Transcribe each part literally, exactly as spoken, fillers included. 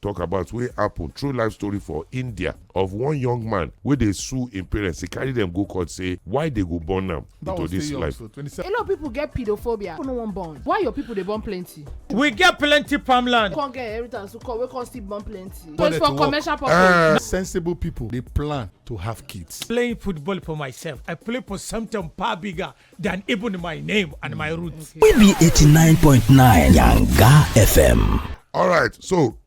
talk about wey happen, true life story for India of one young man wey dey sue im parents. He carry dem go court say why they go born am into this life. A lot of people get pedophobia. People no wan born. Why your people dey born plenty? We get plenty farmland. Come get inheritance to come, we come still born plenty. But it's for commercial purpose. Sensible people dey plan to have kids. Playing football for myself, I play for something far bigger than even my name and my roots. We be eighty-nine point nine Yanga F M. All right, so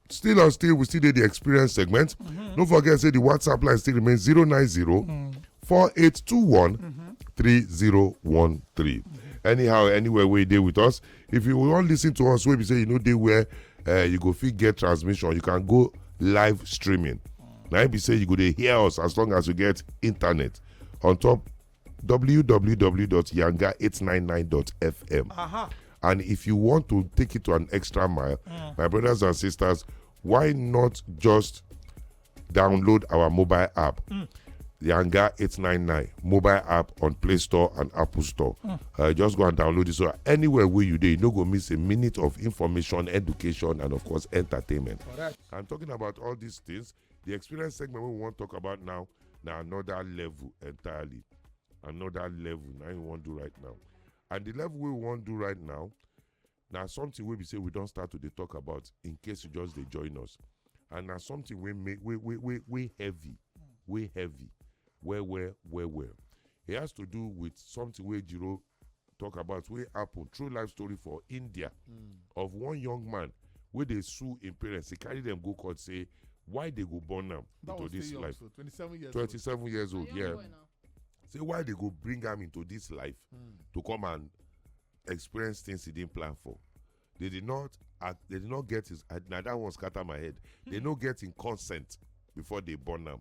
still on still, we still did the experience segment. Don't forget say the WhatsApp line still remains zero nine zero four eight two one three zero one three. Anyhow, anywhere where you dey with us, if you wan listen to us, wey be say you know dey where uh, you go fit get transmission, you can go live streaming. Now be say you go dey hear us as long as you get internet on top w w w dot yanga eight nine nine dot f m. And if you want to take it to an extra mile, my brothers and sisters, why not just download our mobile app, Yanga eight nine nine mobile app on Play Store and Apple Store? Uh, just go and download it. So anywhere where you dey, you no go miss a minute of information, education, and of course, entertainment. I'm talking about all these things. The experience segment we want talk about now, now another level entirely. Another level now you want do right now. And the level we want do right now, now something we be say we don't start to dey talk about in case you just dey join us. And now something we make we we we we heavy, we heavy, well well well well. It has to do with something where Jiro talk about wey happen, true life story for India of one young man wey dey sue im parents. He carry dem go court say why they go born am into this life. Twenty-seven years old. Twenty-seven years old, yeah. Say why they go bring am into this life to come and experience things he didn't plan for. They did not act, they did not get his, uh, now that one scatter my head. They no get in consent before they born am.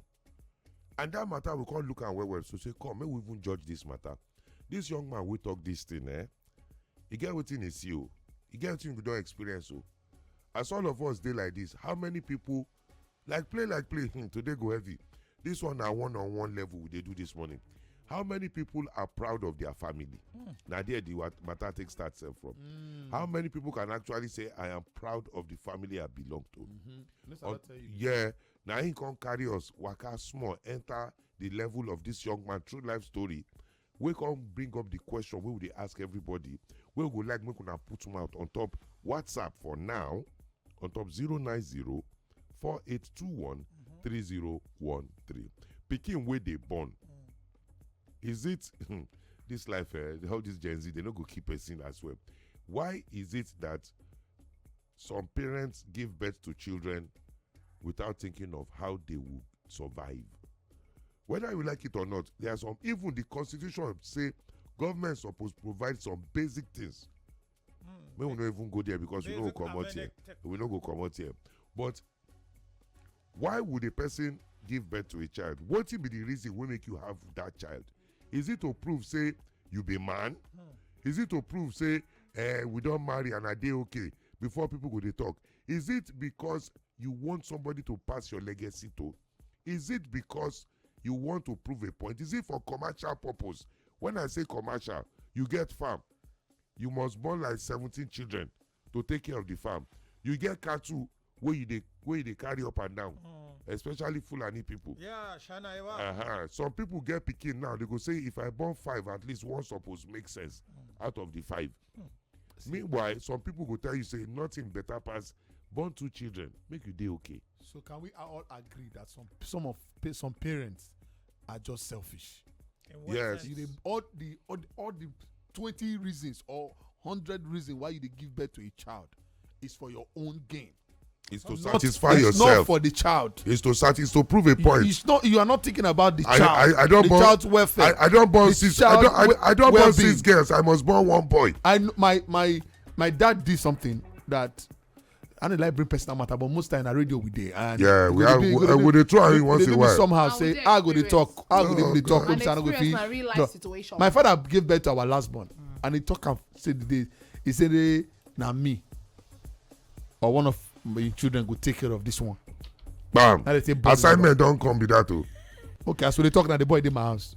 And that matter we can't look and well well. So say, come, may we even judge this matter. This young man we talk this thing, eh? He get wetin he see o. He get wetin we don experience o. As all of us dey like this, how many people, like play like play, hmm, today go heavy. This one na one on one level we dey do this morning. How many people are proud of their family? Na there the wa- matter take start sef from. How many people can actually say, I am proud of the family I belong to? Make I Un- not tell you. Yeah, na him come carry us waka small enter the level of this young man true life story. We come bring up the question we will ask everybody. We go like make una put mouth on top WhatsApp for now, on top zero nine zero four eight two one three zero one three. Pikin wey dey born. Is it this life, eh, all this Gen Z, they no go keep person as well. Why is it that some parents give birth to children without thinking of how they will survive? Whether you like it or not, there are some, even the constitution say government suppose provide some basic things. May we no even go there because we no go comot here. We no go comot here. But why would a person give birth to a child? What be the reason wey make you have that child? Is it to prove say you be man? Is it to prove say, eh, we don marry and I dey okay before people go dey talk? Is it because you want somebody to pass your legacy to? Is it because you want to prove a point? Is it for commercial purpose? When I say commercial, you get farm. You must born like seventeen children to take care of the farm. You get cattle where you dey where you dey carry up and down, especially Fulani people. Yeah, Shana Ewa. Uh-huh. Some people get pikin now. They go say, if I born five, at least one suppose make sense out of the five. Meanwhile, some people go tell you say nothing better pass born two children, make you dey okay. So can we all agree that some some of pa- some parents are just selfish? In what Yes. sense? You dey all the all, the- all the twenty reasons or hundred reasons why you dey give birth to a child is for your own gain. It's to Not- satisfy it's yourself. Not for the child. It's to sat- it's to prove a point. It's not. You are not thinking about the I, child. I, I don't the born, child's welfare. I, I don't born The six. I child don't. I, we- I don't born well-being. Six girls. I must born one boy. I kn- my my my dad did something that I don't like bring personal matter, but most time na radio we dey. And Yeah, we go dey have- do- we go dey we do- dey try we- once they in a do me while. Somehow I say will I go dey experience. Talk. I go dey Oh, dey talk. God. An Say I no go experience fit. Na real life No. Situation. My father gave birth to our last born, and he talk am say the day he say the na me or one of my children go take care of this one. Bam. Now they say, boy, Assignment don't come be that too. Okay, as we dey talk now, the boy dey my house.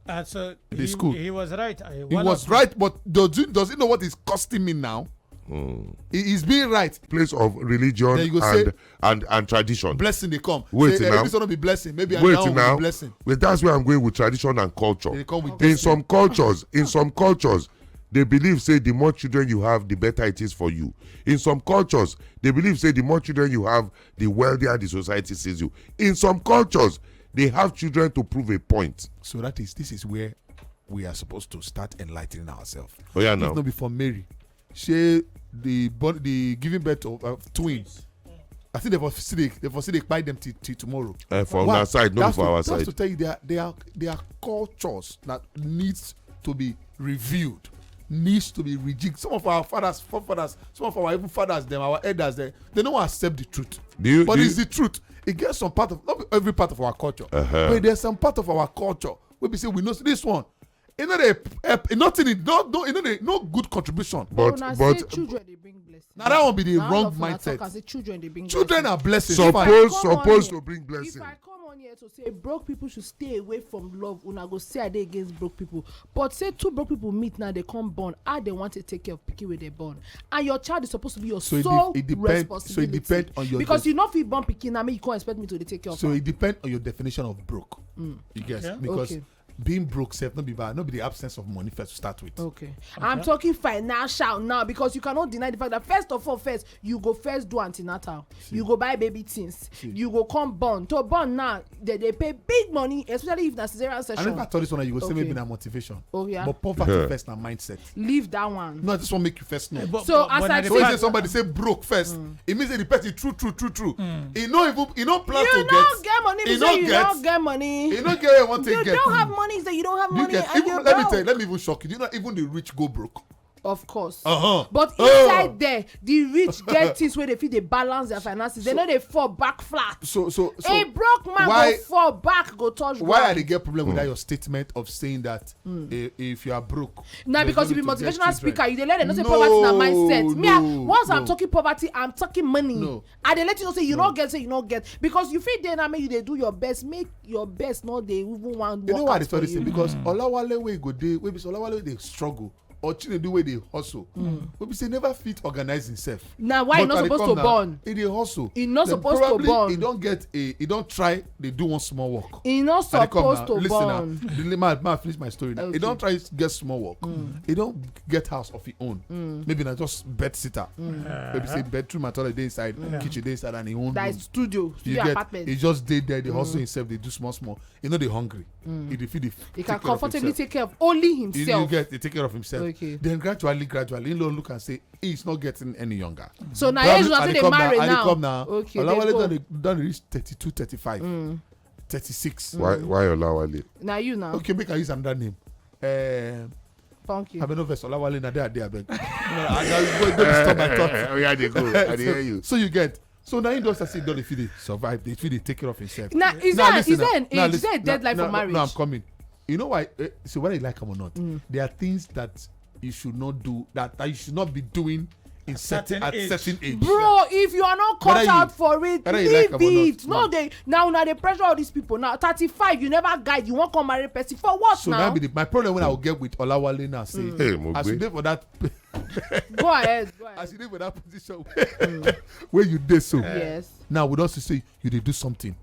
And so The he, school. He was right. Uh, He one was of right, but does he, does he know what is costing me now? He is being right. Place of religion Then you go say, and and and tradition. Blessing dey come. Wait Say, eh, now. If this one no be blessing, maybe Wait another one will now. Be blessing. Wait, that's where I'm going with tradition and culture. They come with In destiny. Some cultures, in some cultures, they believe say the more children you have, the better it is for you. In some cultures, they believe say the more children you have, the wealthier the society sees you. In some cultures, they have children to prove a point. So that is this is where we are supposed to start enlightening ourselves. Oh, yeah, now. If not before Mary, she the born the giving birth of uh, twins. I think they for see they, they for see they buy them till, till tomorrow. Uh, for Why? Our side, not That's for to, our that's side. To tell you, there are, there are there are cultures that needs to be reviewed, needs to be rejigged. Some of our fathers, forefathers, some of our even fathers, them our elders, they they don't accept the truth. Do you, But do it's you, the truth. It gets some part of not every part of our culture, Uh-huh. But there's some part of our culture where we say we know this one. You know they help nothing. No, no, you know they no good contribution. But Una but say children dey bring blessing. Now that one be the Na all wrong of una talk mindset. Am say children dey bring Children blessing. Are blessings. If I Suppose come on supposed here, to bring if blessing. I come on here to say broke people should stay away from love, una go say I dey against broke people. But say two broke people meet now, they come born. How they want to take care of pikin wey they born? And your child is supposed to be your So it de- sole it depend- so it responsibility. Depend on your Because de- you no fit born pikin now, make you come expect me to dey take care of So am. It depends on your definition of broke. You guess Okay. Because Okay. Being broke self no be bad, no be the absence of money first to start with. Okay. I'm talking financial now because you cannot deny the fact that first of all, first you go first do antenatal, you go buy baby things, you go come born. To born now, they, they pay big money, especially if na cesarean section. I never thought this one. You go say Okay. Maybe na motivation. Oh, yeah. But poverty first na mindset. Leave that one. No, I just want make you first know. But, So, but, as but I na the say fact Say somebody say broke first. It means that the person true, true, true, true. He no even he no plan You to don't get. Get money, He so no you get. Don't get money. He no get what he You get. Don't have money, so you don't have Do you money. Get? And Even, you let me don't. Tell you, let me even shock you. Do you know even the rich go broke? Of course. Uh-huh. But Oh. Inside there, the rich get things where they feel they balance their finances. They So- know they fall back flat. So so so A broke man why go fall back, go touch why I ground. Dey get problem with that your statement of saying that eh, if you are broke, Now there's because no you be need to get motivational children. Speaker, you dey let them know say No, poverty na mindset. Me, I, no, once I'm no. Talking poverty, I'm talking money. No. I dey let you know say you No. Not get, say you not get because you feel there now make you dey do your best, make your best not dey even one You know work why I out dey for tell this you. Thing? Because Olawale wey go dey, wey be say Olawale dey struggle, or Chinedu wey dey hustle, wey be say never fit organize himself. Na why he But not I dey supposed come to now, born? He dey hustle. He not Then supposed to probably born. He don get a, he don try dey do one small work. He not I dey come supposed now. To Listen born. Now. The li- ma, ma finish my story now. He Okay. Don try get small work. He don get house of his own. Maybe na just bed sitter. Maybe say bedroom and toilet dey inside, kitchen dey inside, and he own That room. Is studio, You studio get, apartment. He just dey there, dey hustle himself, dey do small small. He no dey hungry. He dey feel the He can comfortably take care of only himself. He get dey take care of himself. Okay. Then gradually, gradually, he look and say he's not getting any younger. So now Probably age una I still dey dey come marry now, I dey now. Come now. Okay, Olawale dey go. Don dey, don dey reach thirty-two, thirty-five, thirty-six. Why why Olawale? Now you now. Okay, make I use another name. Uh, Funky. I mean, no verse Olawale na there I dey abeg. No, I, I go go disturb my thoughts. Oh yeah, they go. I dey hear you. So you get. So now he don say don dey fit dey survive, dey fit dey take care of himself. Now is Now there listen is there now. An Now age? Is listen. there a Now- deadline now- for marriage? Now I'm coming. You know why? Eh, so whether you like him or not, there are things that you should not do that, that you should not be doing in certain certain at age. Certain age. Bro, if you are not cut Whether you- out for it, whether you like leave am or not, it. No, no. They now now they pressure all these people. Now thirty-five, you never guide. You won't come marry person for what So now? Now be the, my problem when I will get with Olawale now say, Hey, Mogbe. As you dey for that, Go ahead, go ahead. As you dey for that position where you dey so. Yes. Now we don see say you dey do something,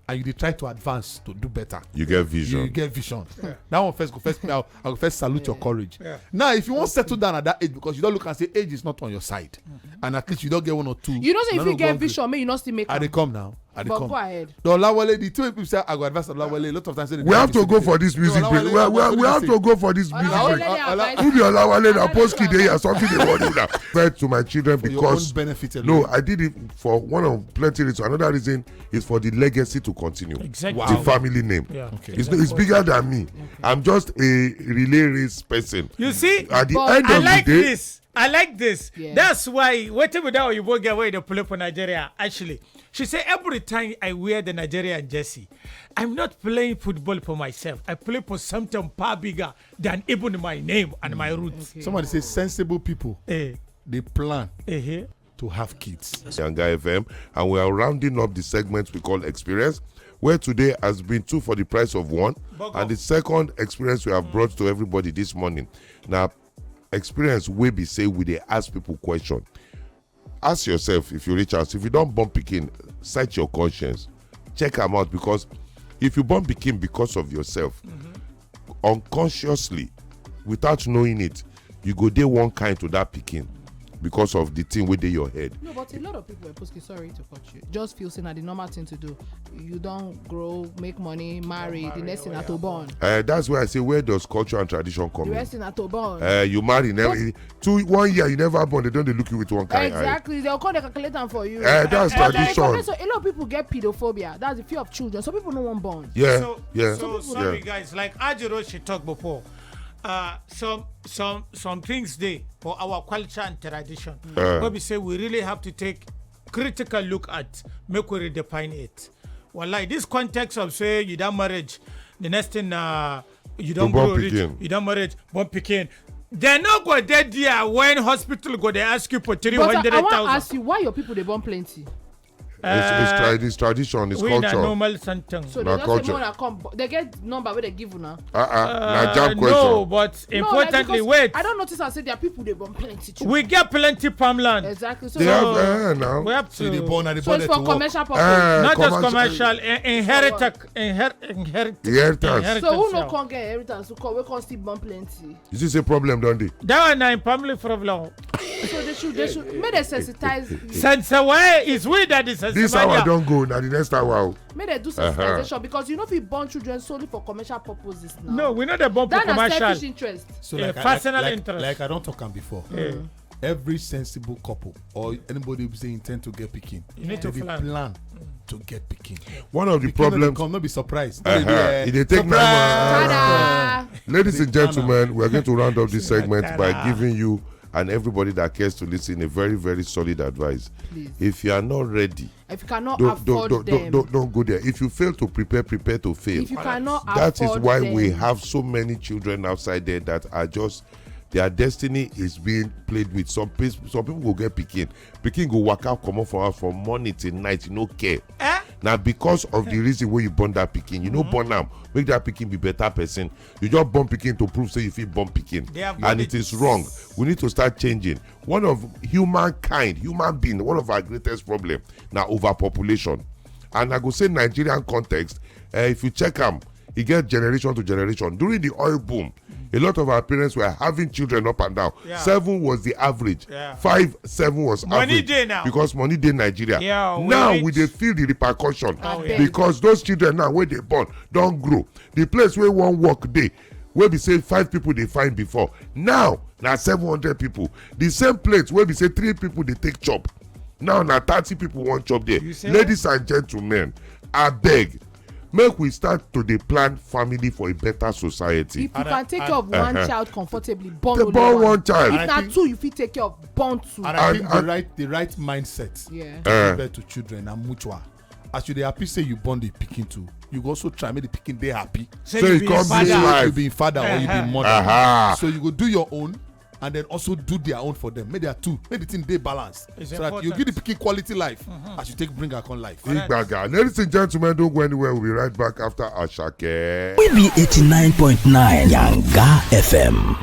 and you dey try to advance to do better. You get vision. You get vision. That one first go first. I go first salute your courage. Yeah. Now, if you wan settle down at that age because you don look and say age is not on your side, and at least you don get one or two. You know say if you get vision, make you not still make I dey am. Come now. I dey But come. Go ahead. The Olawale, the two people say I go advise Olawale a lot of times. Say they We don't have to listen go to for this No, music Olawale, break. We, we, we have to go for this music Olawale, break. Olawale, Olawale. Who be Olawale na Olawale, Poski dey here, something dey worry una. Fair to my children For your because own benefit no, alone. I did it for one of plenty reasons. Another reason is for the legacy to continue. Exactly. Wow. The family name. Yeah. Okay. It's, it's bigger than me. I'm just a relay race person. You see, At the But end I of like the day, this. I like this. Yeah. That's why waiting with that Oyibo girl where they play for Nigeria. Actually, she say every time I wear the Nigerian jersey, I'm not playing football for myself. I play for something far bigger than even my name and my roots. Okay. Somebody say sensible people Eh, they plan eh, eh. To have kids. Yanga F M, and we are rounding up the segment we call Experience, where today has been two for the price of one, Boko. And the second experience we have brought to everybody this morning. Now, experience wey be say we dey ask people question. Ask yourself, if you reach out, if you don born pikin, search your conscience, check am out, because if you born pikin because of yourself, unconsciously, without knowing it, you go dey one kind to that pikin because of the thing wey dey your head. No, but a lot of people, Eposki, sorry to cut you, just feel say na the normal thing to do. You don grow, make money, marry, the next thing na to born. Uh, that's why I say, where does culture and tradition come The in? Rest na to born. Uh, you marry, never two one year you never born, they don dey look you with one kind eye. Exactly, they'll call the calculator for you. Uh, that's But the tradition. information, a lot of people get pedophobia. That's the fear of children. Some people no one born. Yeah, so, yeah. so yeah. Sorry, guys, like Ajiro, she talk before. Uh, some some some things dey for our culture and tradition. Uh. Where we say we really have to take critical look at, make we redefine it. Well, like this context of say you don marriage, the next thing uh, you don born grow rich, pikin. You don marriage, born pikin. They no go dey there when hospital go dey ask you for three But I, hundred I want to thousand. Ask you, why your people they born plenty? It's, it's, Uh, tra- it's tradition, it's we na culture. Normal something. So Na they just culture. Say, "Mona, come." But they get number where they give you now. Uh-uh. Na jam no, question. But No, like, importantly, because wait. I don't notice. I said there are people they born plenty too. We get plenty farmland. Exactly. So They have so- uh, now. We have See the to. Born and the So it's for Born at commercial purpose. Uh, Not just commercial- commercial, in- inheritance, inher- inherit, Inheritance. So who no yeah. Can't get inheritance? Who can we can't still born plenty? You see, say problem don dey. That one na im family problem. So they should they should make they sensitize. Sense why is we that is This hour don go. Now the next hour. Oh. Make they do sensitization because you know if you born children solely for commercial purposes now. No, we know the born for That na commercial. Selfish interest. So Yeah, like, I- personal like, interest. Like I don't talk am before. Every sensible couple or anybody who say intend to get pikin, You need to they plan. Plan to get pikin. One of the Pikin no dey problems. Come no be surprise. Uh-huh. No dey do, eh, It dey take nine surprise. months. Tada! Ladies and gentlemen, we are going to round up this segment by giving you and everybody that cares to listen a very, very solid advice. Please. If you are not ready, If you cannot don't, afford don't, don't, them, don't, don't go there. If you fail to prepare, prepare to fail. If you cannot That is afford why them, we have so many children outside there that are just, their destiny is being played with. Some pe- some people go get pikin. Pikin go waka comot from house from morning till night, you no care. Eh? Na because of the reason wey you born that pikin, you no born am make that pikin be better person. You just born pikin to prove say you fit born pikin, They have and got it it. Is Is wrong. We need to start changing. One of humankind, human being, one of our greatest problem na overpopulation. And I go say Nigerian context, uh, if you check am, e get generation to generation. During the oil boom, a lot of our parents were having children up and down. Yeah. Seven was the average. Yeah. Five, seven was Money average. Dey now. Because money dey Nigeria. Yeah, we Now reach- we dey feel the repercussion. Oh, yeah. Because those children now wey dey born don grow. The place wey one work dey, wey be say five people dey find before, now na seven hundred people. The same plate wey be say three people dey take chop, now na thirty people wan chop there. You say Ladies and gentlemen, abeg, make we start to dey plan family for a better society. If you can take care of one child comfortably, born They only born one. One child. If not two, you fit take care of born two. And I And- think the and- right the right mindset. Yeah. Eh. Give birth to children and mutual. As you dey happy say you born the pikin too, you go also try make the pikin dey happy. So you come miss life. You be father or you be Uh-huh. mother. Aha. So you go do your own and then also do their own for them. Make their two, make the thing dey balance. It's So that you give the important. Pikin quality life as you take bring her come life. Igbaga. Ladies and gentlemen, don't go anywhere. We'll be right back after Ashake. We be eighty-nine point nine Yanga F M.